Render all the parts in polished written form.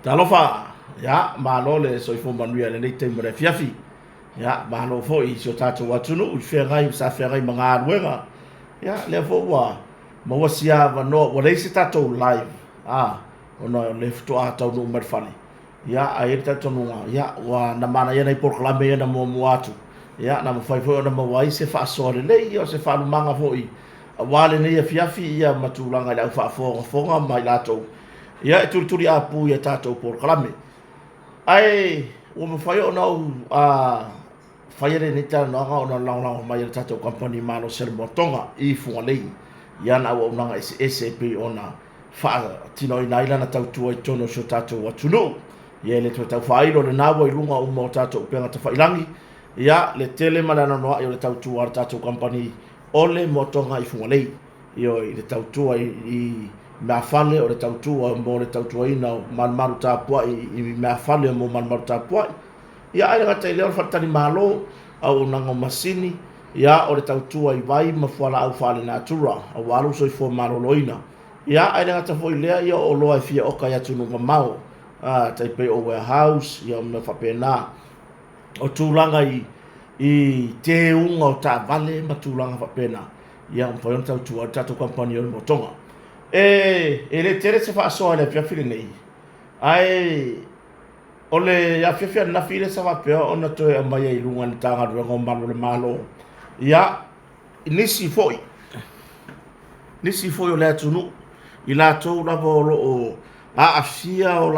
Talofa, ia, malo le soifua manuia i lenei taimi o le afiafi. Ia, malo foi i si o tatou atunuu i feagai sa feagai ma galuega. Ia, lea foi ua maua si avanoa, ua leai se tatou live, a, ona o lea faatoa taunuu mai le fale. Ia, ae i ai le talitonuga, ia, ua na manaia nai polokalame ia na muamua atu, ia, na mafai foi ona maua ai se faasoa lelei, ia, o se faalumaga foi aua lenei afiafi, ia, ma tulaga i le au faafogafoga ma i latou, ia, e tulituliapu i a tatou polokalame. Ae ua mafai ona ou faia lenei talanoaga ona o le lagolago mai a le tatou kamupani malosi a le Moatoga i Fugalei i ana auaunaga eseese e pei ona faatinoina ai lana tautua i totonu o si o tatou atunuu. Ia e le toe tau faailo lena ua i luga uma o tatou upega tafailagi, ia le tele ma le anoanoai o le tautua a le tatou kamupani o le Moatoga i Fugalei. Ioe, i le tautua i meafale, o le tautua mo le tautuaina o malumalu tapuai i meafale mo malumalu tapuai. Ia ae le gata i lea o le faletalimalo, auaunaga o masini, ia o le tautua i vai ma fualaau faalenatura aua lou soifua maloloina. Ia ae le gata foi i lea, ia o oloa e fia oka i atunuu mamao, a, tai pei o warehouse, ia o mea faapena. O tulaga i teuga o taavale ma tulaga faapena, ia mafai ona tautua ai le tatou kamupani o le Motoga. E le tele se faasoa i le afiafi lenei, ae o le afiafi ananafi lea sa faapea ona toe aumai ai i luga e le Matagaluega o Malu o le Malo, ia, nisi foi, nisi foi o le atunuu, i latou lava o lo o aafia o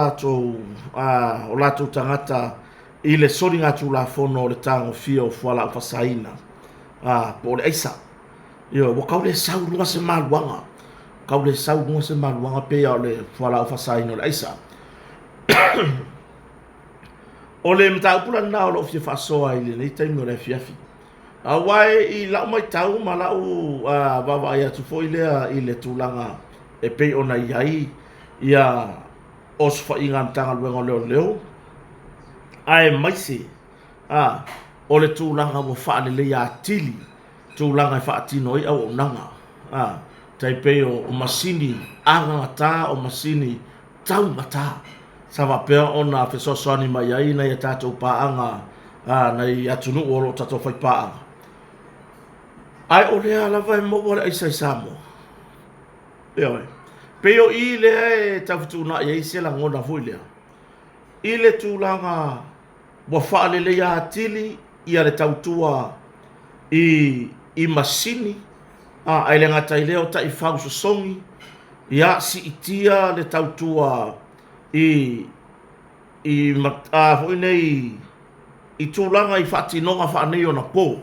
latou tagata i le soligatulafono o le tagofia o fualaau faasaina, po o le aisa. Ioe, ua tau le sau i luga se maluaga, tau le sau i luga se maluaga pei lava o le fualaau faasaina o le aisa. O le mataupu la lena o lo o fia faasoa i lenei taimi o le afiafi. Aua i lau matau ma lau vaavaai atu foi lea i le tulaga e pei ona i ai ia osofaiga a le Matagaluega o Leoleo, aemaise o le tulaga ua faaleleia atili tulaga e faatino ai auaunaga, tai pei o masini agagata, o masini taugata sa faapea ona fesoasoani mai ai nai a tatou paaga, nai atunuu o lo o tatou faipaaga. Ae o lea lava e maua le aisa i Samoa. Ioe. Pei o i lea e tau fetuunai ai se lagona foi lea i le tulaga ua faaleleia atili ia le tautua i masini, ae le gata i lea o taifau sosogi, ia siitia le tautua i foi nei i tulaga i faatinoga faaneionapo.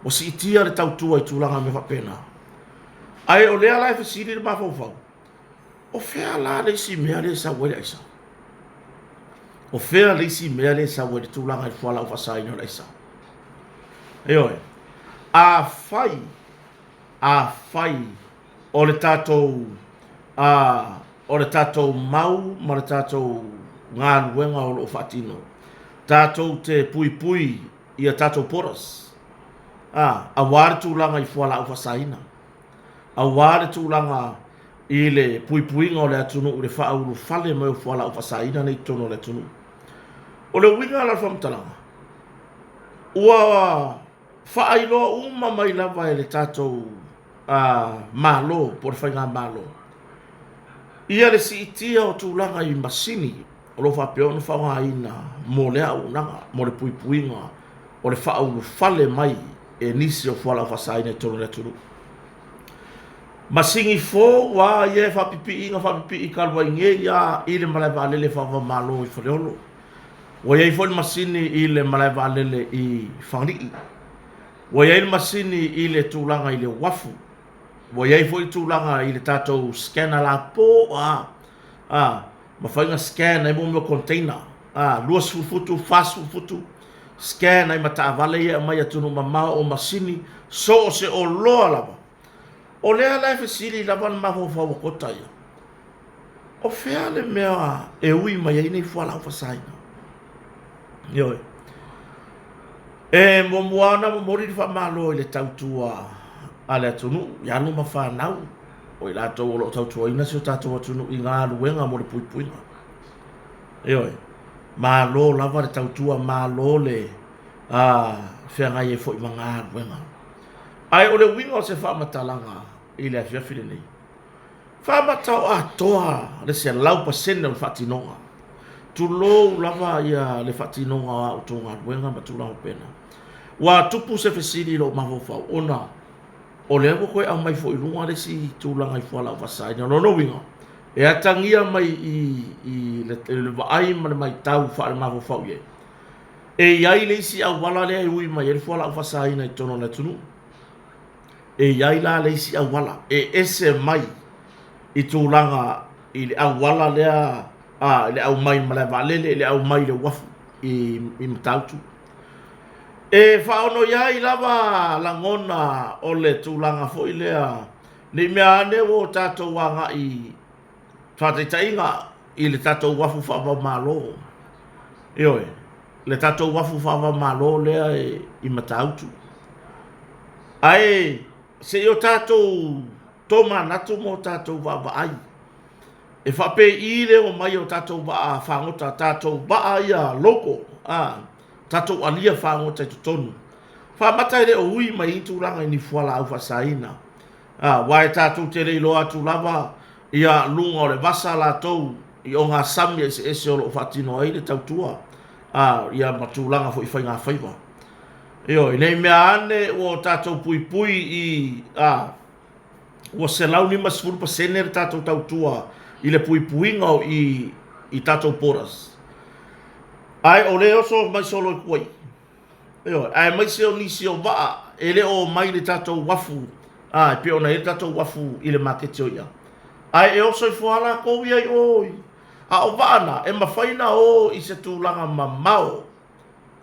Ua siitia le tautua i tulaga mea faapena. Ae o lea la e fesili le mafaufau, O fea la le isi mea lea e sau ai le aisa? O fea le isi mea lea e sau ai le tulaga i le fualaau faasaina o le aisa? Ioe. Afai, afai o le tatou, o le tatou mau ma le tatou galuega o lo o faatino, tatou te puipui i a tatou borders, a, aua le tulaga i fualaau faasaina. aua le tulaga i le puipuiga o le atunuu i le faaulufale mai o fualaau faasaina nei i totonu o le atunuu. O le uiga la o le faamatalaga, ua faailoa uma mai lava e le tatou Malo po o le Faigamalo ia le siitia o tulaga i masini o lo o faapea ona faaaogaina mo lea auaunaga, mo le puipuiga o le faaulufale mai e nisi o fualaau faasaina i totonu o le atunuu. Masini fou lava ia e faapipiiina faapipii talu ai nei lava i le malae vaalele faava-o-Malo i Faleolo. Ua i ai foi le masini i le malae vaalele i Fagalii. Ua i ai le masini i le tulaga i le uafu. Ua i ai foi le tulaga i le tatou scanner lapo a, a mafai ona scan ai mea o container, a, 20 futu, 40 futu, scan ai ma taavale ia e aumai i atunuu mamao, o masini, so o se oloa lava. O lea la e fesili lava le mafaufau o Kota ia, o fea le mea e ui mai ai nei fualaau faasaina? Ioe. E muamua ona momoli le faamalo i le tautua a le atunuu i alo ma fanau o i latou o lo o tautuaina si o tatou atunuu i galuega mo le puipuiga. Ioe, malo lava le tautua, malo le feagai ai foi ma galuega. Ae o le uiga o se faamatalaga i le afiafi lenei, faamatao atoa le 100% o le faatinoga. Tulou lava ia le faatinoga o a outou galuega ma tulaga faapena. Ua tupu se fesili i lou mafaufau ona o lea ua toe aumai foi i luga le isi tulaga i fualaau faasaina. O lona uiga, e atagia mai i le vaai ma le matau faalemafaufau i ai, e i ai le isi auala lea e ui mai ai le fualaau faasaina i totonu o le atunuu. E i ai la le isi auala e ese mai i tulaga i le auala lea a, i le aumai i le malae vaalele, i le aumai i le uafu i Matautu. E faaono ai lava lagona o le tulaga foi lea, ne i mea ane ua tatou agai faataitaiga i le tatou uafu faava-o-Malo, ioe, le tatou uafu faava-o-Malo lea i Matautu. Ae se i o tatou tomanatu ma o tatou vaavaai, e faapei le omai o tatou vaa fagota, tatou vaa ia local, a, tatou alia fagota i totonu. Faamata e le o ui mai i tulaga i ni fualaau faasaina. Aua e tatou te le iloa atu lava ia luga o le vasa latou i ogasami eseese o lo o faatino ai le tautua, a, ia ma tulaga foi i faigafaiva. Ioe, ne i mea ane ua tatou puipui i, a, ua 150% le tatou tautua i le puipuiga o i i tatou borders, ae o lea e oso mai solo i tua i. Ioe, aemaise o nisi o vaa e le o omai i le tatou uafu, a, e pei ona i ai le tatou uafu i le maketi o i'a, ae e oso ifo lava latou ia i o i, a o vaa na, e mafai ona o i se tulaga mamao,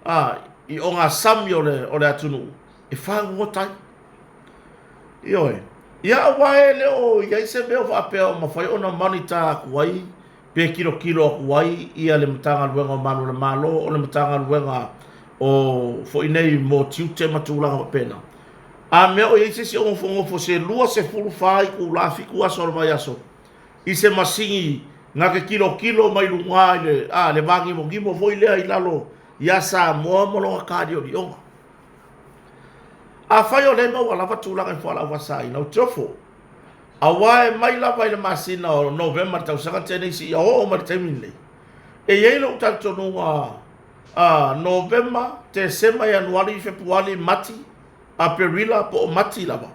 a, i ogasami o le, o le atunuu e fagogota ai. Ioe. Ia aua e le o i ai se mea o faapea o mafai ona monitor atu ai pe tilotilo atu ai ia le Matagaluega o Malu a le Malo, o le Matagaluega o foi nei mo tiute ma tulaga faapena. A mea o i ai se isi o nofonofo se 24 itula, 7 aso o le vaiaso i se masini na te tilotilo mai luga i le, a, le vanimonimo foi lea i lalo ia Samoa ma lona taliolioga. Afai o lea e maua lava tulaga i fualaau faasaina, ou te ofo, aua e mai lava i le masina o Novema i le tausaga na tea nei seia oo mai i le taimi lenei, e i ai lou talitonuga, a, Novema, Tesema, Ianuari, Fepuari, Mati, Aperila po o Mati lava,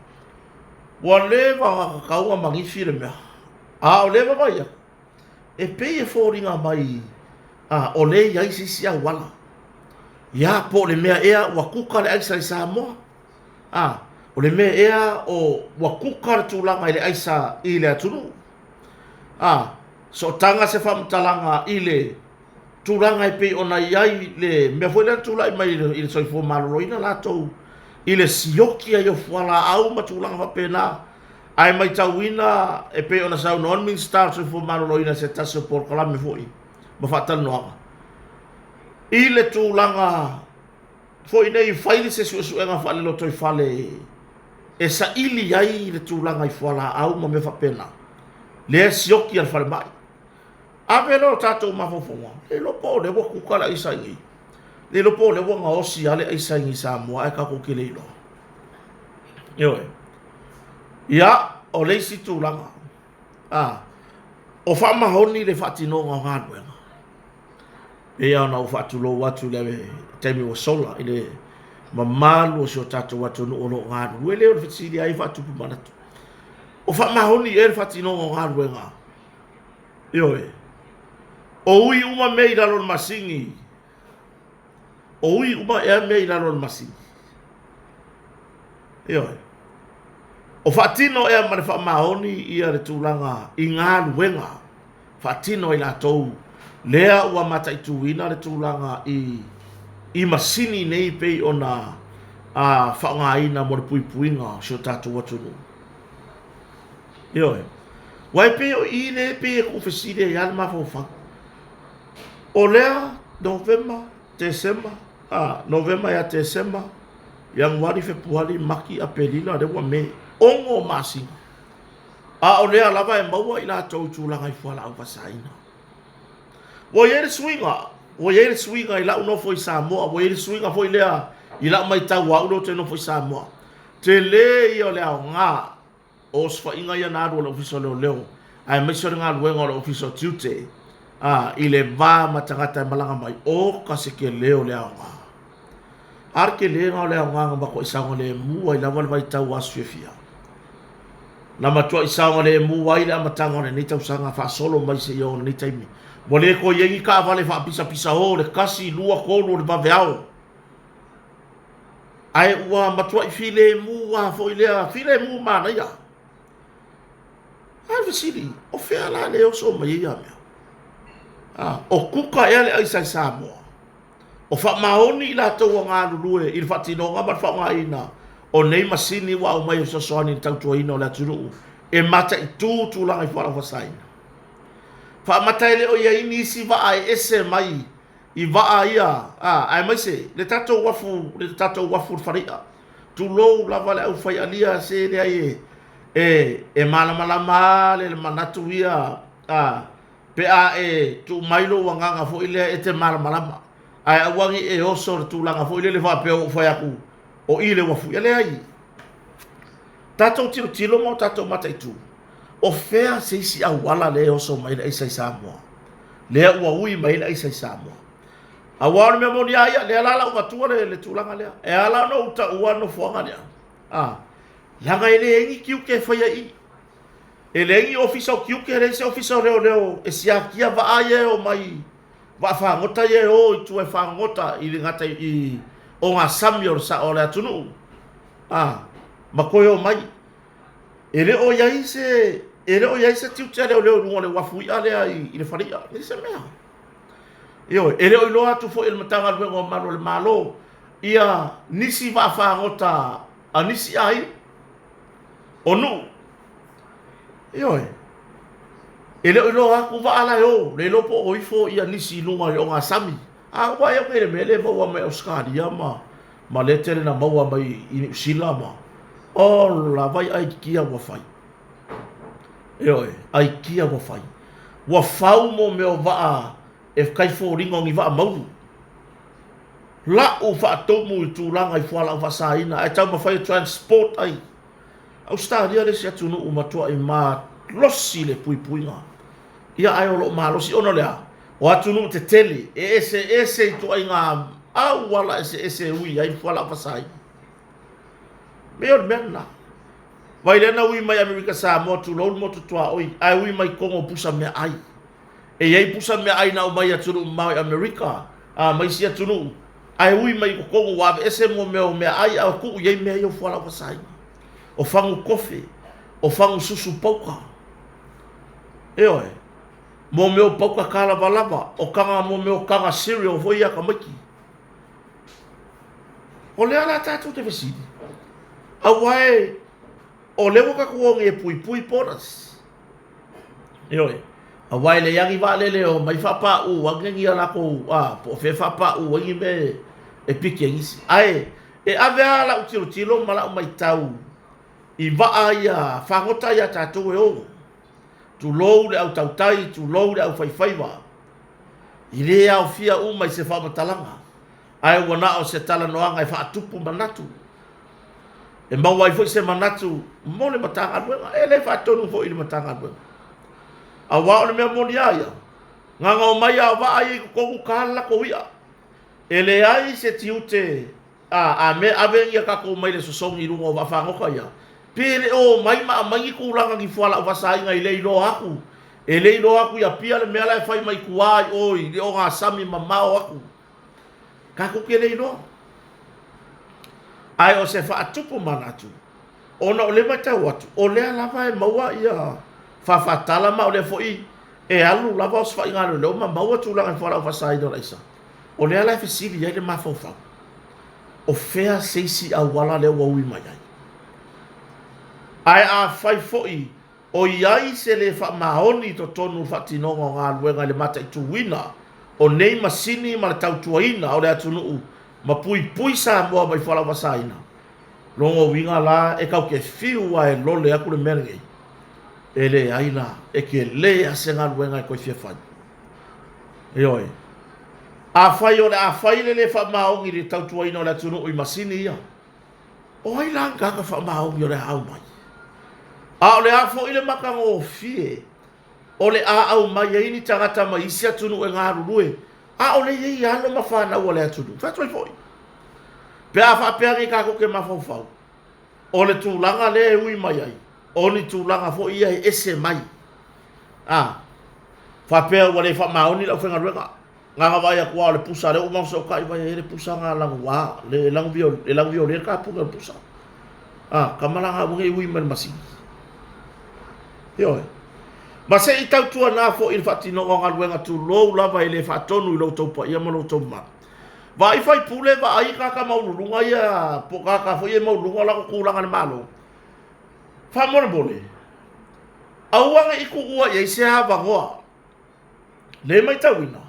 ua leva ona tatau ona manifi le mea, a o lea e vaavaai atu, e pei e foliga mai a, o lea e i ai se isi auala. Ia, po o le mea ea ua kuka le aisa i Samoa? A, o le mea ea o ua kuka le tulaga i le aisa i le atunuu? A, sootaga se faamatalaga i le tulaga e pei ona i ai le mea foi lea na tulai mai i le soifua maloloina latou i le sioki ai o fualaau ma tulaga faapena. Ae matauina e pei ona saunoa le Minisita o le Soifua Maloloina i se tasi o polokalame foi ma faatalanoaga i le tulaga foi nei fai se suesuega faalelotoifale e saili ai le tulaga i fualaau ma mea faapena lea e sioki a le falemai. Ave lea o tatou mafaufauga, le iloa po o lea ua kuka le aisa i inei, le iloa po o lea ua gaosi lava le aisa i inei i Samoa ae tatou te le iloa. Ioe. Ia, o le isi tulaga, a, o faamaoni le faatinoga o galuega. E pei ona ou faatulou atu i le taimi ua sola i le mamalu o si o tatou atunuu o lo o galulue. Lea o le fesili lava ia faatupu manatu. O faamaoni ea le faatinoga o galuega? Ioe. O ui uma mea i lalo o le masini. O ui uma ea mea i lalo o le masini. Ioe. O faatino ea ma le faamaoni ia le tulaga i galuega faatino e latou lea ua mataituina le tulaga i i masini nei pei ona a faaaogaina mo le puipuiga o si o tatou atunuu. Ioe. Aua e pei o i lea e pei e tuufesili ai lava le mafaufau. O lea Novema, Tesema, a, Novema ia Tesema, Ianuari, Fepuari, Mati, Aperila, lea ua Me, 6 masina. A o lea lava e maua i latou i tulaga i fualaau faasaina. Ua i ai le suiga, ua i ai le suiga i la'u nofo i Samoa, ua i ai le suiga foi lea i la'u maitau a a'u lea ou te nofo i Samoa. Tele ia o le aoga o osofaiga ia na alu a le Ofisa o Leoleo aemaise o le galuega o le Ofisa o Tiute a, i le va ma tagata e malaga mai, oka se tele o le aoga. A le telega o le aoga na matuai saogalemu ai lava le vaitau o aso fiafia. Na matuai saogalemu ai le amataga o lenei tausaga faasolo mai seia oo i lenei taimi. Ua le toe i ai ni taavale faapisapisao le 1, 2, 3 o le vaveao. Ae ua matuai filemu lava foi lea, filemu manaia. A o le fesili, o fea la le oso mai ai ia mea? A, o kuka ea le aisa i Samoa? O faamaoni i latou ua galulue i le faatinoga ma le faaaogaina o nei masini ua aumai e fesoasoani i le tautuaina o le atunuu e mataitu tulaga i fualaau faasaina. Faamata e le o i ai nisi vaa e ese mai i vaa ia, a, aemaise le tatou uafu, le tatou uafu i le Faleia. Tulou lava le aufaialia, se leai e, e, e malamalama lava le manatu ia, a, pe a e tuu mai lou agaga foi lea e te malamalama, ae aua ne i e oso i le tulaga foi lele faapea ua ou fai atu o i le uafu i'a. Leai. Tatou tilotilo ma o tatou mataitu, o fea se isi auala lea e oso mai ai le aisa i Samoa, lea ua ui mai ai le aisa i Samoa. Aua o le mea moni lava ia, lea la o le a ou avatua le tulaga lea. E ala ona ou taua le nofoaga lea, a, leaga e leai ni tiute e faia i i. E leai ni ofisa o tiute, e leai se ofisa o leoleo e siakia vaa ia e omai, vaa fagota ia e o i tua e fagota i le gata i ogasami o le o le atunuu, a, ma toe omai. E le o i ai se, e le o i ai se tiute a leoleo i luga o le uafu i'a lea i le fale i'a, e leai se mea. Ioe, e le o iloa atu foi e le Matagaluega o Malu o le Malo ia nisi vaafagota a nisi aiga o Nuu. Ioe, e le o iloa atu vaa la e o, le iloa po o ifo ia nisi i luga o le ogasami. A ua vaai atu nei i le mea lea e maua mai Ausetalia ma ma lea tele na maua mai i Niu Sila ma ola vai aikia ua fai. Ioe, aikia ua fai. Ua fau mo mea o vaa e kai foliga o ni vaa maunu. La'u faatomu i tulaga i fualaau faasaina ae taumafai e transport ai. Ausetalia le isi atunuu matuai malosi le puipuiga. Ia ae o lo o malosi ona o le a? O atunuu tetele e eseese ituaiga auala eseese e ui ai fualaau faasaina. Me o le mea lena. Vai lea na ui mai Amerika Samoa tulou le motu tuaoi ae ui mai totonu o pusa meaai. E i ai pusa meaai na aumai i atunuu mamao i Amerika a ma isi atunuu ae ui mai i totonu ua aveese mo mea o meaai ae tuu i ai mea ia o fualaau faasaina. O fagu kofe, o fagu susu pauka. Ioe. Mo mea o pauka kalavalava, o kaga mo mea o kaga cereal foi ia a tamaiti. O lea la tatou te fesili, aua e o lea ua tatou o nei e puipui borders. Ioe, aua e leai lava ni vaalele e omai faapaauu ane ni a latou, a, po o fea e faapaauu ai ni mea e piki ai nisi. Ae e ave lava lau tilotilo ma lau matau i vaa ia fagota ia a tatou e o, tulou le au tautai, tulou le au faifaiva, e le aofia uma i se faamatalaga, ae ua na o se talanoaga e faatupu manatu. E maua ai foi se manatu mo le Matagaluega, e le faatonu foi i le Matagaluega. Aua o le mea moni lava ia, na ona omai lava o vaa ia i totonu ta le latou i'a. E leai se tiute a, a mea ave ni a tatou maile sosogi i luga o vaafagota ia, pe le o omai ma aumai ni tulaga ni fualaau faasaina e le iloa atu, e le iloa atu i Apia le mea la e fai mai tua i o i le ogasami mamao atu. Tatou te le iloa. Ae o se faatupu manatu, ona o lea e matau atu, o lea lava e maua ia faafatala ma o lea foi e alu lava osofaiga a leoleo ma maua tulaga i fualaau faasaina o le aisa. O lea la e fesili ai le mafaufau, o fea se isi auala lea ua ui mai ai? Ae afai foi o i ai se le faamaoni i totonu o le faatinoga o galuega i le mataituina o nei masini ma le tautuaina o le atunuu ma puipui Samoa mai fualaau faasaina, lona uiga la e tatou te fiu lava e lole atu le mea lenei, e leai la, e tele lava se galuega e toe fia fai. Ioe. Afai o le a fai le le faamaoni i le tautuaina o le atunuu i masini ia, o ai la ni tagata faamaoni o le a aumai? A o le a foi le matagofie o le a aumai ai ni tagata mai isi atunuu e galulue, a o lea e i ai alo ma fanau a le atunuu? Fai atu ai foi, pe a faapea nei tatou te mafaufau, o le tulaga lea e ui mai ai, o ni tulaga foi ia e ese mai. A faapea ua le faamaoni le aufaigaluega, na ona vaai atu lava o le pusa lea ua uma ona fesootai mai ai le pusa na lanu le lanu e lanu violet le kapune o le pusa. A, tama la na aua ne i ui mai i le masini. Ioe. Ma se i tautuana foi i le faatinoga o galuega tulou lava e le faatonu i lo outou paia ma lo outou mamalu. Vaai faipule, vaai tagata maualuluga ia, po o tagata foi ia e maualuluga o latou tulaga i le Malo. Faamolemole, aua ne i tuua i ai se avanoa. Le matauina,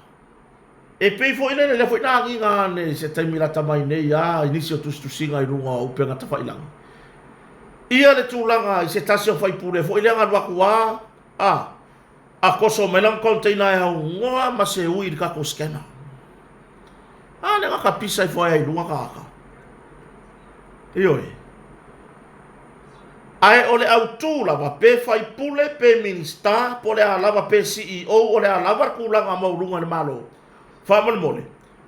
e pei foi lele, lea foi na agiga ane i se taimi lata mai nei lava i nisi o tusitusiga i luga o upega tafailagi, ia le tulaga i se tasi o faipule foi lea na alu atu lava a, a toso mai lana container e aunoa ma se ui i le tatou scanner. A lea na tapisa ifo ai i luga tagata. Ioe. Ae o le autu lava, pe faipule, pe Minisita, po o le a lava, pe CEO, o le a lava le tulaga maualuga i le Malo, faamolemole,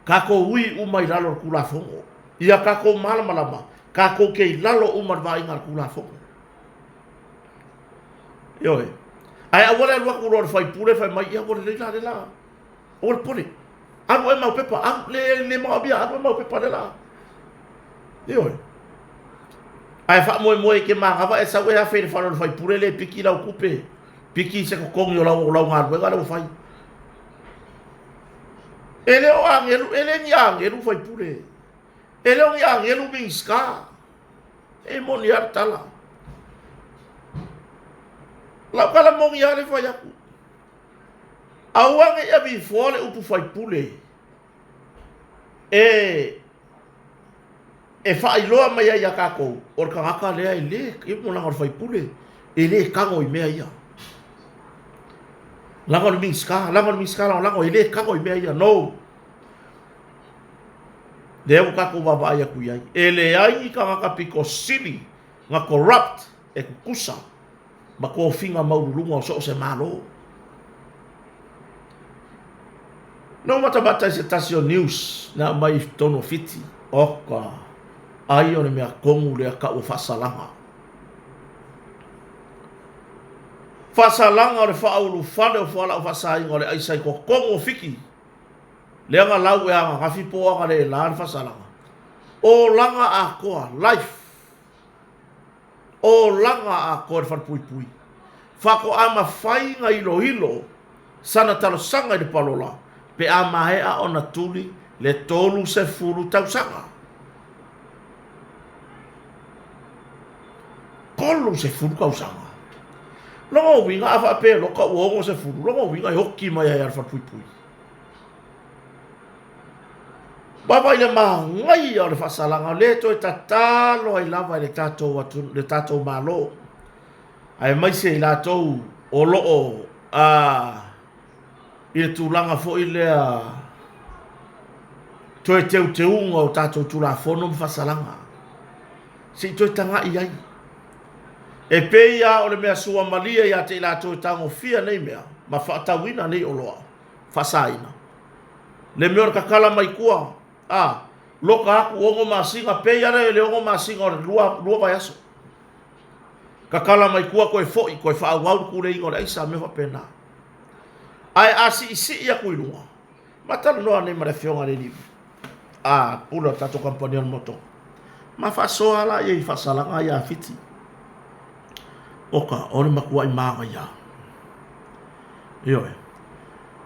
tatou ui uma i lalo o le Tulafono. Ia tatou malamalama, tatou te i lalo uma o le vaaiga a le Tulafono. Ioe. Ae aua le alu atu loa o le faipule fai mai, ia ua lelei la lea la. Aua le popole. Alu oe mau pepa, alu, le, le manaomia, alu oe mau pepa lea la. Ioe. Ae faamoemoe e te manava e sau e afe i le fale o le faipule le piki lau tupe, piki se totogi o lau, o lau galuega lea ua fai. E le o agelu, e le ni agelu faipule. E le o ni agelu Minisita. E moni lava le tala. Lau tala moni lava le fai atu. Aua ne i avifoa le upu faipule e e faailoa mai ai ia tatou, o le tagata lea e le, e leaga o le faipule, e le tago i mea ia. Leaga o le Minisita, leaga o le Minisita Lagolago, e le tago i mea ia. No. Lea ua tatou vaavaai atu i ai. E leai ni tagata pito sili na corrupt e tutusa ma tofiga maualuluga o so o se Malo. Na ou matamata i se tasi o news na aumai i totonu o Fiti, oka, ai o le mea tonu lea tau o faasalaga. Faasalaga o le faaulufale o fualaau faasaina o le aisa i totonu o Fiti, lea na lau ea ananafi po o analeila le faasalaga. Olaga atoa, life. Olaga atoa i le falepuipui. Faatoa mafai na iloilo sana talosaga i le palola pe a maea ona tuli le 30 tausaga. 30 tausaga. Lona uiga a faapea e loka ua 60, lona uiga e oti mai ai lava i le falepuipui. Vaavaai i le manaia o le faasalaga, o lea e toe tatalo ai lava i le tatou atunuu, le tatou Malo, aemaise i latou o lo o i le tulaga foi lea toe teuteuga o tatou Tulafono ma faasalaga, se i toe tagai i ai. E pei lava o le mea suamalie ia te i latou e tagofia nei mea ma faatauina nei oloa faasaina. Le mea o le tatala mai tua, a, loka atu ono masina, pei lava le ono masina o le lua vaiaso. Tatala mai tua toe foi, toe faaauau le tuleiga o le aisa, mea faapena. Ae a siisii atu i luga, ma talanoa nei ma le afioga i le alii a pule o le tatou kamupani o le moto, ma faasoa la i faasalaga ia a Fiti. Oka, o le matuai manaia. Ioe.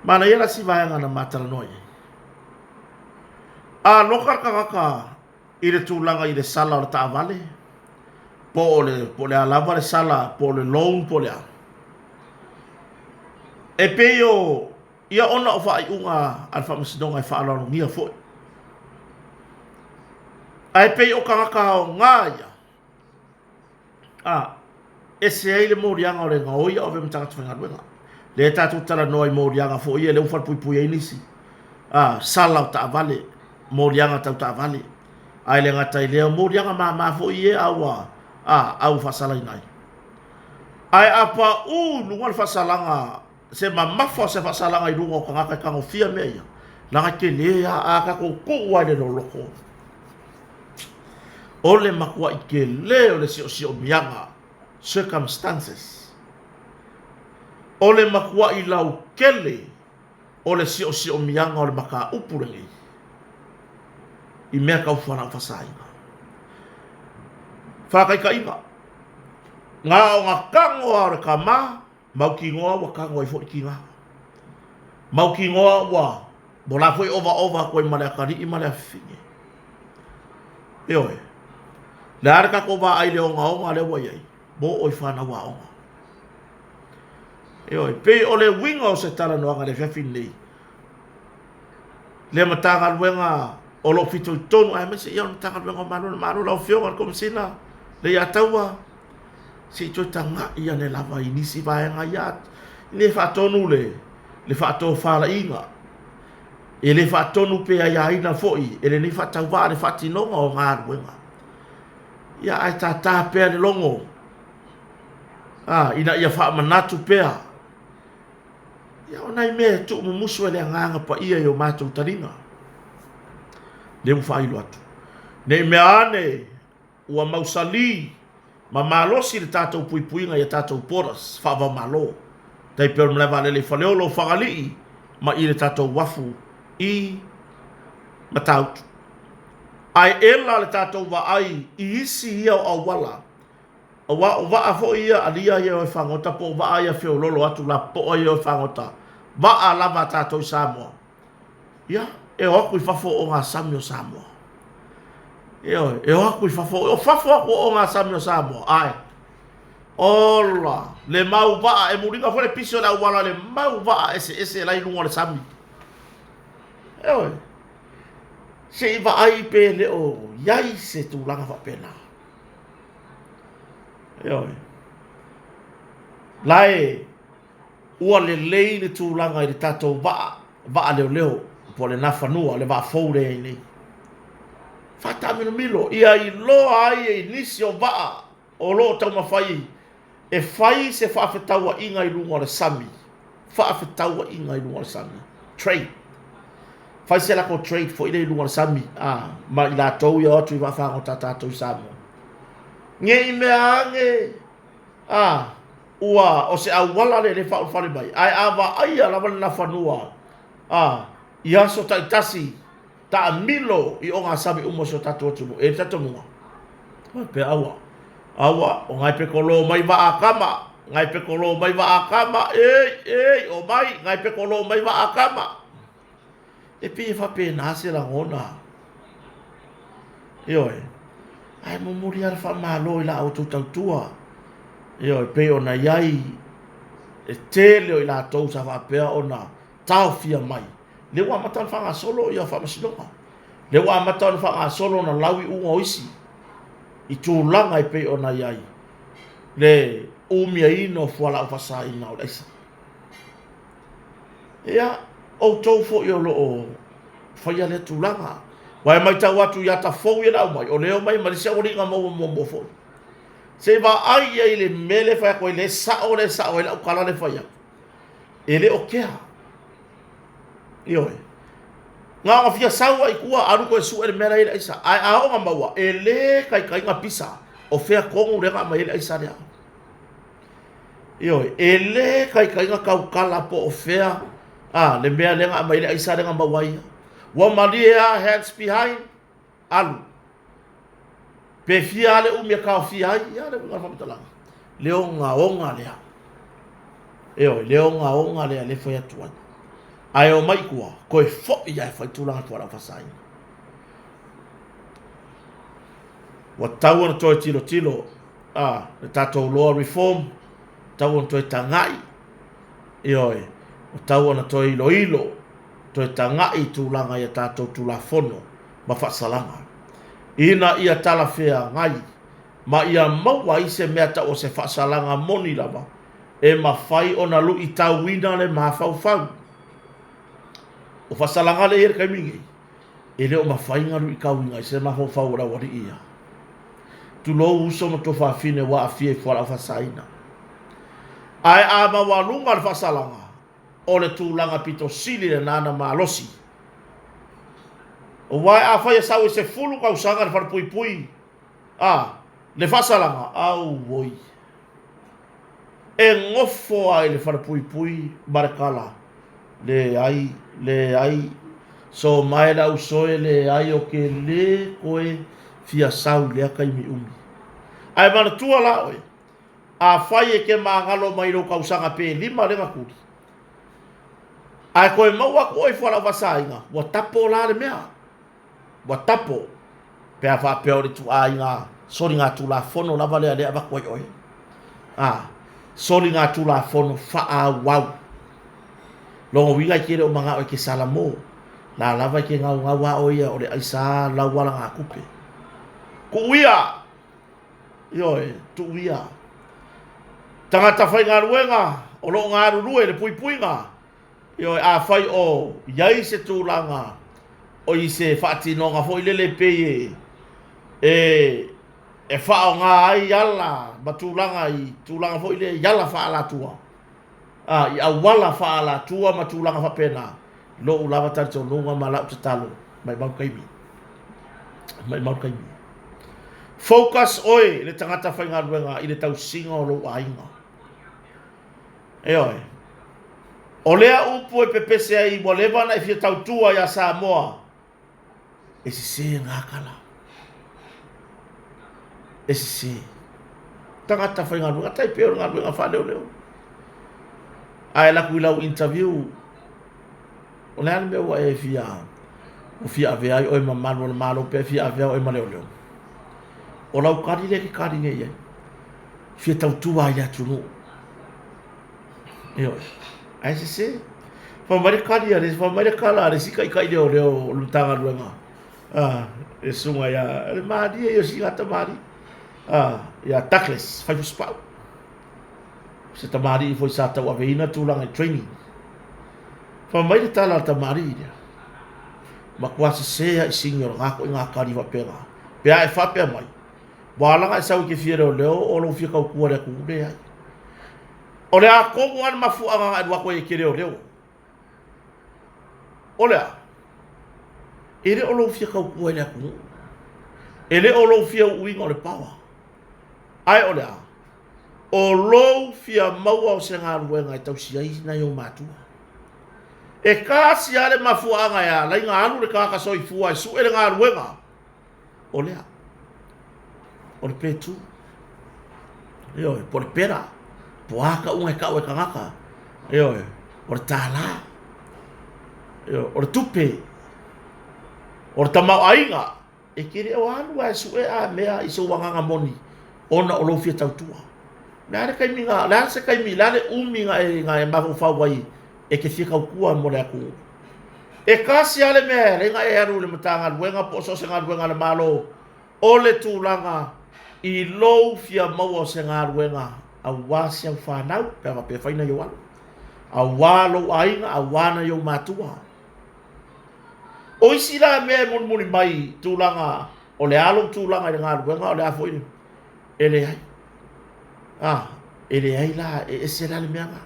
Manaia la si vaega na ma talanoa i ai. A loka le tagata i le tulaga i le sala o le taavale, po o le, po o le a lava le sala, po o le loan, po o le a. E pei o, ia ona o faaiuga a le Faamasinoga e faaaloalogia foi. Ae pei o tagata aoga ia, a, ese ai le moliaga o le gaoi a o avea ma tagata faigaluega. Lea tatou talanoa i moliaga foi ia lea ua falepuipui ai nisi, a, sala o taavale, moliaga tau taavale. Ae le gata i lea, o moliaga mama foi ia a ua, a, a ua faasalaina ai. Ae a paū i luga le faasalaga, se mamafa o se faasalaga i luga o tagata e tagofia mea ia, leaga e tele lava, a tatou tuu lava i le loloko, o le matuai tele o le siosiomiaga, circumstances. O le matuai lautele o le siosiomiaga o le mataupu lenei i mea tau fualaau faasaina. Faataitaiga, na ona tago lava o le tama, mautinoa ua tago ai foi le tina. Mautinoa ua o la foi e ovaova atu ai ma le atalii ma le afafine. Ioe. Le a le tatou vaai i le ogaoga lea ua i ai, ua oo i fanau aoga. Ioe, pei o le uiga o se talanoaga i le afiafi lenei, lea Matagaluega o lo o fitoitonu aemaise ia o le Matagaluega o Malo le Malo, lau Afioga i le Komesina Leiataua, se i toe tagai ane lava i nisi vaega ia, e le faatonu le, le faatofalaiga, e le faatonu pe aiaina foi e lenei faatauvaa le faatinoga o galuega. Ia ae tata pea le logo a, ina ia faamanatu pea ia o nai mea e tuumumusu e le Agaga Paia i o matou taliga. Lea ua faailo atu. Ne i mea ane ua mausali ma malosi le tatou puipuiga i a tatou borders faava-o-Malo, tai pei o le malae vaalele i Faleolo, Fagalii ma i le tatou uafu i Matautu. Ae ela le tatou vaai i isi ia o auala, aua o vaa foi ia alia ia e o e fagota po o vaa ia feololo atu lapopoa ia e o e fagota, vaa lava a tatou i Samoa, ia, e o atu i fafo o ogasami o Samoa. Ioe, e o atu i fafo, o fafo atu o ogasami o Samoa, ae ola le mau vaa, e muliga foi le pisi o le auala le mau vaa eseese la i luga o le sami. Ioe, se i vaai pe le o i ai se tulaga faapena. Ioe, la e Ua lelei le tulaga i le tatou vaa, vaa leoleo, po o le Nafanua, le vaa fou lea e i ai nei. Faataamilomilo, ia iloa ai e nisi o vaa o lo o taumafai e fai se faafetauaiga i luga o le sami, faafetauaiga i luga o le sami, trade. Fai se latou trade foi lea i luga o le sami, a, ma i latou ia o atu i vaafagota a tatou i Samoa. Ne i mea ane, A, ua, o se auala lea e le faaulufale mai, ae a vaaia lava le Nafanua, a, i aso taitasi, taamilo i ogasami uma o si o tatou atunuu, e i ai le talitonuga, faapea, aua, aua, o nai pekolo mai vaa a tama, nai pekolo mai vaa a tama, ei, ei, omai, nai pekolo mai vaa a tama. E pei e faapena se lagona. Ioe. Ae momoli lava le faamalo i la outou tautua. Ioe, pei ona i ai le tele o i latou sa faapea ona taofia mai. Lea ua amata ona faagasolo ia faamasinoga. Lea ua amata ona faagasolo ona lauiuga o isi i tulaga e pei ona i ai le umiaina o fualaau faasaina o le aisa. Ia, outou foi o lo o faia lea tulaga. Aua e matau atu i ata fou ia na aumai, o lea e omai ma le isi aualiiga maua muamua foi. Se i vaai i ai i le mea lea e fai atu ai, le sao lea e sao ai lau tala lea e fai atu. E le o kea. Ioe. Na ona fia sau lava i tua, alu toe sue le mea la e i ai le aisa. Ae a oo ina maua, e le taitai ona pisa o fea tonu lea na aumai ai le aisa lea. Ioe, e le taitai ona tautala po o fea a, le mea lea na aumai ai le aisa lea na maua ai ia. Ua malie lava hands behind, alu. Pe fia lava le umi e taofia ai, ia le uiga o le faamatalaga, le ogaoga lea. Ioe, le ogaoga lea lea e fai atu ai. Ae omai i tua, toe foi lava e fai tulaga i fualaau faasaina. Ua tatau ona toe tilotilo a, le tatou Law Reform, tatau ona toe tagai, ioe, ua tatau ona toe iloilo, toe tagai i tulaga i a tatou Tulafono ma faasalaga, ina ia talafeagai ma ia maua ai se mea tau o se faasalaga moni lava. E mafai ona luitauina le mafaufau. O faasalaga lea e i ai i le taimi lenei, e le o mafai ona luitauina ai se mafaufau o le aualii ia. Tulou uso ma tuafafine ua aafia i fualaau faasaina. Ae a maualuga le faasalaga, o le tulaga pito sili lena na malosi. Aua afai e sau e 10 tausaga i le falepuipui, a, le faasalaga, auoi, e nofo lava i le falepuipui ma le tala, leai, leai, so mae le ausoe, leai, ou te le toe fia sau i lea taimi umi. Ae manatua la oe, afai e te magalo mai lou tausaga pe 5 lea na tuli, ae toe maua atu oe i fualaau faasaina, ua tapo la le mea. Ua tapo, pe a faapea o le ituaiga soligatulafono lava lea lea e avatu ai oe. A, soligatulafono faaauau. Lona uiga e te le o manao e te salamo, la lava e te gaugau a oe ia o le aisa lau alagatupe. Tuu ia! Ioe, tuu ia. Tagata faigaluega o lo o galulue i le puipuiga Ioe, afai o i ai se tulaga o i se faatinoga foi lele pei e, e, e faaaoga ai ala ma tulaga i tulaga foi lea i ala faaalatua, a, i auala faaalatua ma tulaga faapena, lou lava talitonuga ma lau tatalo, maimau taimi. Maimau taimi. Focus oe le tagata faigaluega i le tausiga o lou aiga. Ioe. O lea upu e pepese ai ua leva ona e fia tautua iā Samoa, e sese na tala. E sese. Tagata faigaluega, tai pei o le galuega faaleoleo. A e alu atu i lau interview, o le a le mea ua e fia, ua fia avea ai oe ma malu o le Malo pe fia avea oe ma leoleo? O lau tali lea e te tali nei i ai. Fia tautua ai i le atunuu. Ioe. Ae sese. Fai mai le kali a le, fai mai le kala a le isi taitai leoleo o le Matagaluega, a, le susuga ia, le malie ia o sina tamalii, a, ia Douglas Faifusipau. Se tamalii foi sa tauaveina tulaga i training. Fai mai le tala a le tamalii lea, matua sese lava i sini o lena ituaiga kali faapena. Pe a e faapea mai, Ua ala ona e sau e te fia leoleo o lou fia tautua i le atunuu, leai. O le a tonu lava le mafuaaga na e alu atu ai e te leoleo? O le a? E le o lou fia tautua i le atunuu. E le o lou fia uuina o le power. Ae o le a? O lou fia maua o se galuega e tausi ai nai ou matua. E tasi lava le mafuaaga e ala ai ona alu le tagata soifua e sue le galuega, o lea. O le petu. Ioe, po o le pera. Po o a tauga e tau e tagata. Ioe, o le tālā. Ioe, o le tupe. O le tamaoaiga. E te le o alu lava e sue a mea i sou agaga moni ona o lou fia tautua. O le a le taimi na, o le a se taimi, o le a le umi na e, na e mafaufau ai e te fia tautua mo le atunuu. E tasi lava le mea e ala ai ona e alu i le Matagaluega po o so o se galuega a le Malo, o le tulaga i lou fia maua o se galuega aua si au fanau, pe a faapea e fai nai ou alo, aua lou aiga, aua nai ou matua. O isi la mea e mulimuli mai i tulaga o le a lou tulaga i le galuega, o le a foi le... E leai. A, e leai la, e ese la le mea lena.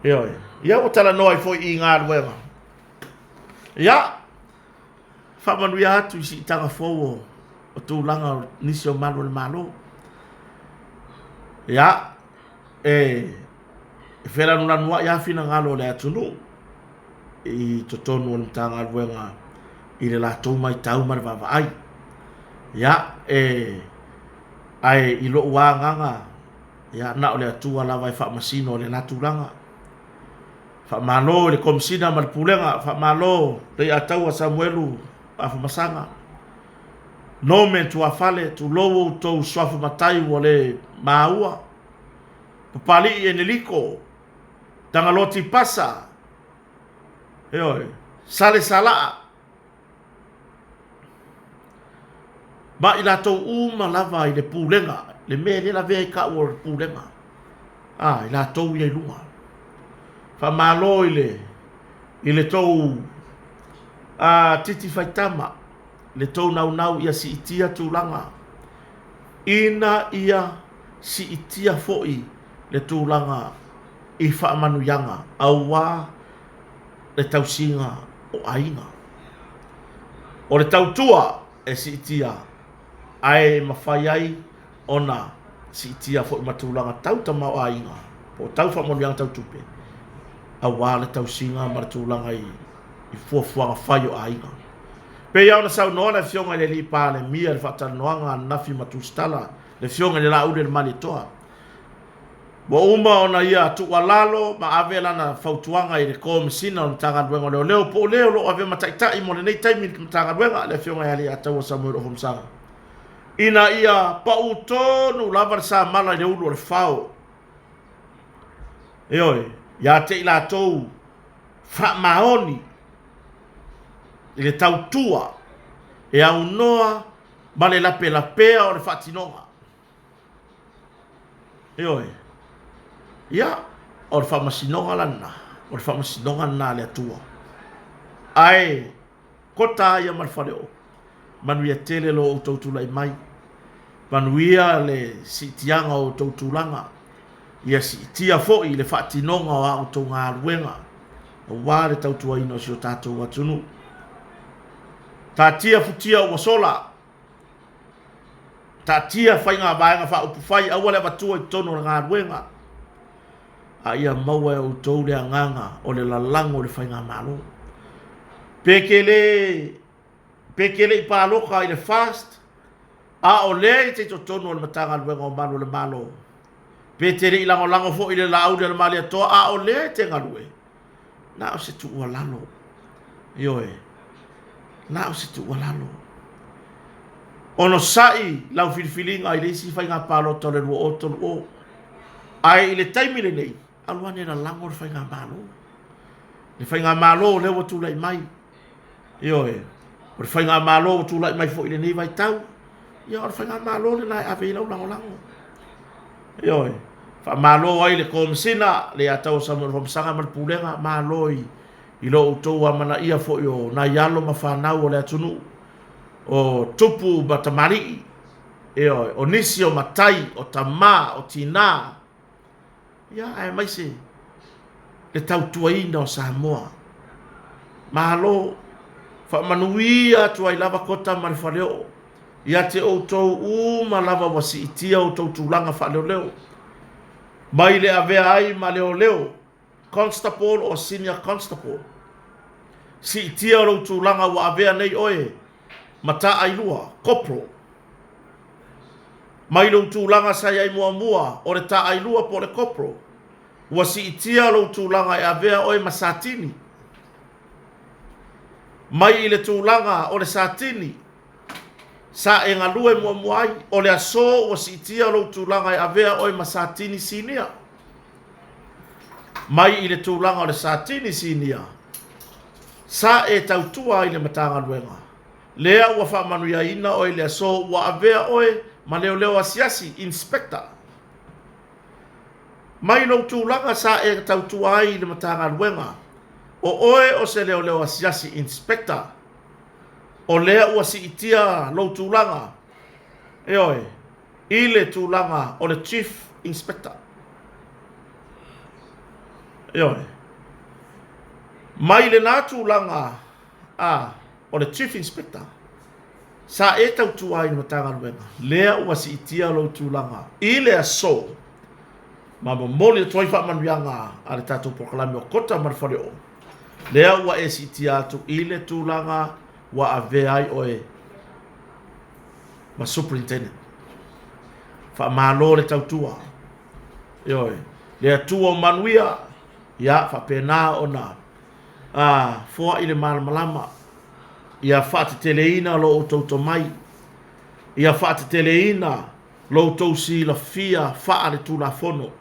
Ioe. Ia ua talanoa ai foi i galuega. Ia, faamanuia atu i siitaga fou o, o tulaga o nisi o malu o le Malo. Ia, e, e felanulanuai lava finagalo o le atunuu i totonu o le Matagaluega i le latou matau ma le vaavaai. Ia, e, ae i lou lava agaga, ia, na o le Atua lava e faamasino i lena tulaga. Faamalo i le Komesina ma le Pulega, faamalo Leiataua Samuelu Afamasaga, Norman Tuafale, tulou outou suafa matai ua le maua, Papalii Eneliko, Tagaloa Tipasa, ioe, Sale Salaa, ma i latou uma lava i le pulega, le mea e le lavea ai taua o le pulega. A, i latou ia i luga. Faamalo i le, i le tou a, titi faitama, le tou naunau ia siitia tulaga, ina ia siitia foi le tulaga i faamanuiaga aua le tausiga o aiga. O le tautua e siitia ae mafai ai ona siitia foi ma tulaga tau tamaoaiga po o tau faamanuiaga tau tupe aua le tausiga ma le tulaga i fuafuaga fai o aiga. E pei lava ona saunoa le Afioga i le Alii Palemia i le faatalanoaga ananafi ma Tusitala, le Afioga i le Laaulialemalietoa, ua uma ona ia tuualalo ma ave lana fautuaga i le Komesina o le Matagaluega o Leoleo po o le o lo o avea ma taitai mo lenei taimi i le Matagaluega, le Afioga ia Leiataua Samuel Afamasaga, ina ia pau tonu lava le samala i le ulu o le fao. Ioe, ia te i latou faamaoni i le tautua e aunoa ma le lapelapea o le faatinoga. Ioe. Ia, o le faamasinoga la lena, o le faamasinoga lena a le Atua. Ae kota ia ma le faleoo. Manuia tele lo outou tulai mai. Manuia le siitiaga o outou tulaga. Ia siitia foi le faatinoga o a outou galuega aua le tautuaina o si o tatou atunuu. Taatia futia ua sola, taatia faiga vaega faaupufai, aua le avatua i totonu o le galuega, a ia maua e outou le agaga o le lalago i le faigamalo. Pe te le pe te le i palota i le FAST, a o lea e te i totonu o le Matagaluega o Malu o le Malo, pe te le i lagolago foi i le Laauli a le Malietoa, a o lea e te galue, na o se tuualalo. Ioe, na o se tuualalo. Onosai lau filifiliga i le isi faiga palota o le 2030. Ae i le taimi lenei, alu ane lalago le faigamalo. Le faigamalo lea ua tulai mai. Ioe, o le faigamalo ua tulai mai foi i lenei vaitau, ia o le faigamalo lena e ave i ai lau lagolago. Ioe, faamalo ai le Komesina, Leiataua Samuel Afamasaga ma le Pulega, malo i i lo outou amanaia foi o nai alo ma fanau o le atunuu, o tupu ma tamalii, ioe, o nisi o matai, o tama, o tina, ia aemaise le tautuaina o Samoa. Malo, faamanuia atu ai lava Kota ma le Faleoo ia te outou uma lava ua siitia outou tulaga faaleoleo mai le avea ai ma leoleo, Constable or Senior Constable. Siitia lou tulaga ua avea nei oe ma taailua, Corporal. Mai lou tulaga sa i ai muamua o le taailua po o le Corporal, ua siitia lou tulaga e avea oe ma Satini. Mai i le tulaga o le Satini sa e galue muamua ai, o le aso ua siitia lou tulaga e avea oe ma Satini Sinia. Mai i le tulaga o le Satini Sinia sa e tautua ai i le Matagaluega, lea ua faamanuiaina oe i le aso ua avea oe ma leoleo asiasi, inspector. Mai lou tulaga sa e tautua ai i le Matagaluega, o oe o se leoleo asiasi, inspector, o lea ua siitia lou tulaga, ioe, i le tulaga o le Chief Inspector. Ioe. Mai lena tulaga a o le Chief Inspector, sa e tautua ai i le Matagaluega, lea ua siitia lou tulaga i le aso ma momoli atu ai faamanuiaga a le tatou polokalame o Kota ma le Faleoo, lea ua e siitia atu i le tulaga ua avea ai oe ma Superintendent. Faamalo le tautua. Ioe, le Atua o manuia, ia faapena ona a foai le malamalama, ia faateteleina lo outou tomai, ia faateteleina lo outou silafia faaletulafono,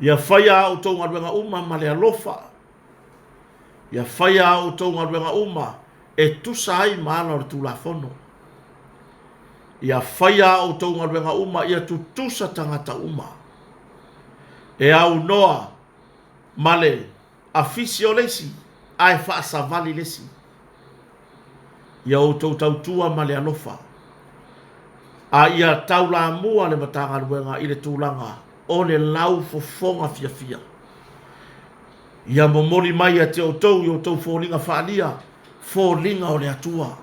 ia faia a outou galuega uma ma le alofa, ia faia a outou galuega uma e tusa ai ma ala o le Tulafono. Ia faia a outou galuega uma ia tutusa tagata uma. E aunoa ma le afisi o le isi ae faasavali le isi. Ia outou tautua ma le alofa, a ia taulamua le Matagaluega i le tulaga o le laufofoga fiafia. Ia momoli mai ia te outou i outou foliga faaalia, foliga o le Atua.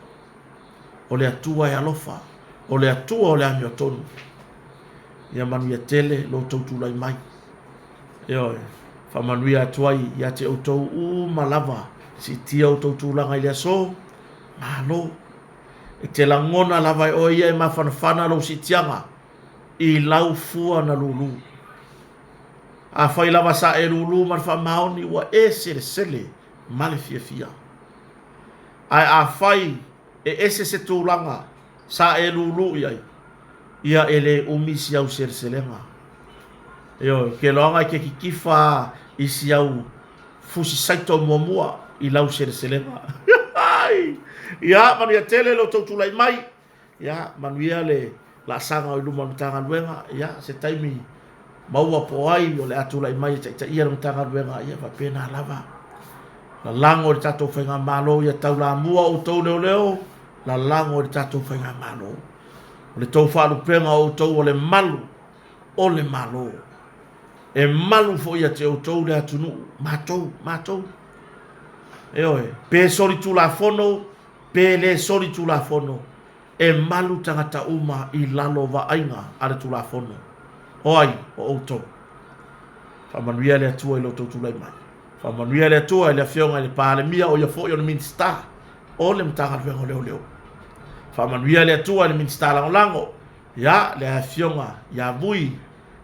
O le Atua e alofa, o le Atua o le amiotonu. Ia manuia tele lo outou tulai mai. Ioe, faamanuia atu ai ia te outou uma lava, siitia outou tulaga i le aso, malo. E te lagona lava e oe ia e mafanafana lou siitiaga i lau fua na lulu. Afai lava sa e lulu ma le faamaoni ua e selesele ma le fiafia. Ae afai e ese se tulaga sa e lulu i ai, ia e le umi si au seleselega. Ioe, ke loaga e ke kikifa i si au fusi saito muamua i lau seleselega. Ia, manuia tele lo outou tulai mai. Ia, manuia le laasaga o i luma o le Matagaluega. Ia, se taimi maua po o ai o le a tulai mai e taitaia le Matagaluega, ia faapena lava. Lalago i le tatou Faigamalo ia taulamua outou leoleo, lalago i le tatou Faigamalo. O le tou faalupega o outou o le malu o le Malo. E malu foi ia te outou le atunuu, matou, matou. Ioe, pe solitulafono, pe le solitulafono, e malu tagata uma i lalo o vaaiga a le Tulafono. O ai? O outou. Faamanuia le Atua i lo outou tulai mai. Faamanuia le Atua i le Afioga i le Palemia, o ia foi o le Minisita o le Matagaluega o Leoleo. Faamanuia le Atua i le Minisita Lagolago, ia, le Afioga ia Vui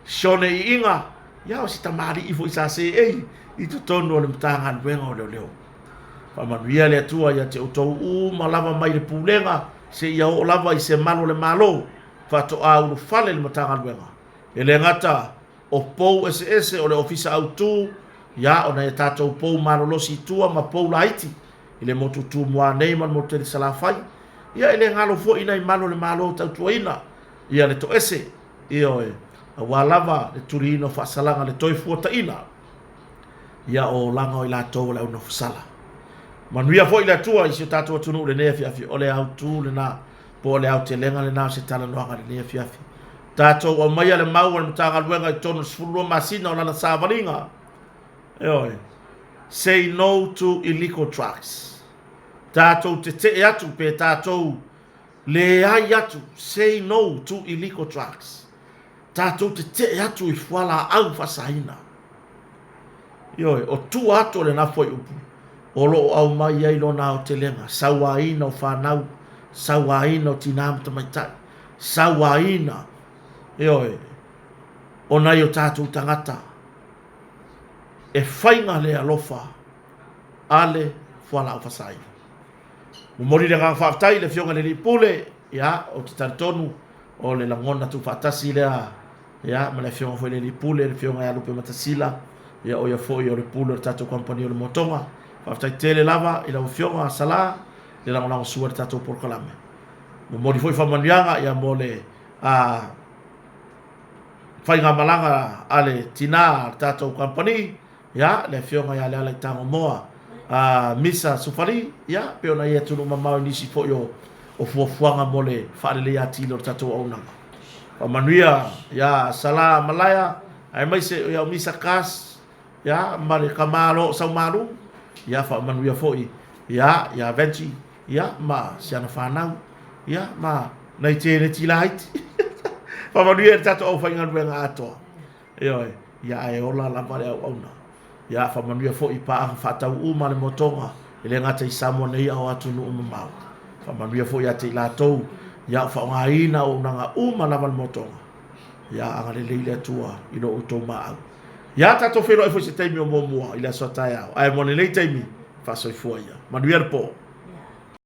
Sione Iiga, ia, o si tamalii foi sa seei i totonu o le Matagaluega o Leoleo. Faamanuia le Atua ia te outou uma lava mai le pulega seia oo lava i se malu o le Malo faatoa ulufale le Matagaluega. E le gata o pou eseese o le Ofisa Autu, ia o nai a tatou pou malolosi i tua ma pou laiti i le motu Tumua nei ma le motu tele Salafai, ia e le galo foi nai malu o le Malo tautuaina ia le toese, ioe, aua lava le tuliina o faasalaga le Toefuataiga. Ia o olaga o i latou o le au nofosala. Manuia foi le Atua i si o tatou atunuu i lenei afiafi. O le autu lena, po o le aotelega lena o se talanoaga i lenei afiafi. Tatou aumaia le mau a le Matagaluega i totonu o le 12 masina o lana savaliga. Ioe. Say no to illegal drugs. Tatou tetee atu pe tatou leai atu, say no to illegal drugs. Tatou tetee atu i fualaau faasaina. Ioe, o tua atu o lena fuaiupu, o lo o aumai ai lona aotelega, sauaina o fanau, sauaina o tinā ma tamaitai, sauaina, ioe, o nai o tatou tagata e faiga le alofa a le fualaau faasaina. Momoli le agaga faafetai i le Afioga i le Alii Pule, ia, ou te talitonu o le lagona tuufaatasi lea ia, ma le Afioga foi i le Alii Pule, le Afioga ia Lupe Matasila, ia, o ia foi o le pule o le tatou kamupani o le Motoga. Faafetai tele lava i lau Afioga Sala le lagolagosua i le tatou polokalame. Momoli foi faamanuiaga ia mo le a, faigamalaga a le tina a le tatou kamupani, Ia, le afioga ia Lealaitagomoa a Misa Sufali, ia, pei ona i atunuu mamao i nisi foi o, o fuafuaga mo le faaleleia atili o le tatou auaunaga. Faamanuia ia Sala Malaea, aemaise ia o Misa Kas, ia, ma le kama o Saumalu, ia, faamanuia foi ia, ia Veggie, ia, ma si ana fanau, ia, ma nai tēneti laiti. Faamanuia i le tatou aufaigaluega atoa. Ioe, ia ae ola lava le auauna. Ia faamanuia foi i paaga faatau uma a le Motoga, e le gata i Samoa nei a o atunuu mamao. Faamanuia foi ia te i latou ia o faaaogaina auaunaga uma lava a le Motoga. Ia agalelei le Atua i lo outou maau. Ia tatou feiloai foi i se taimi o muamua i le aso a taeao. Ae mo lenei taimi, faasoifua ia. Manuia le po.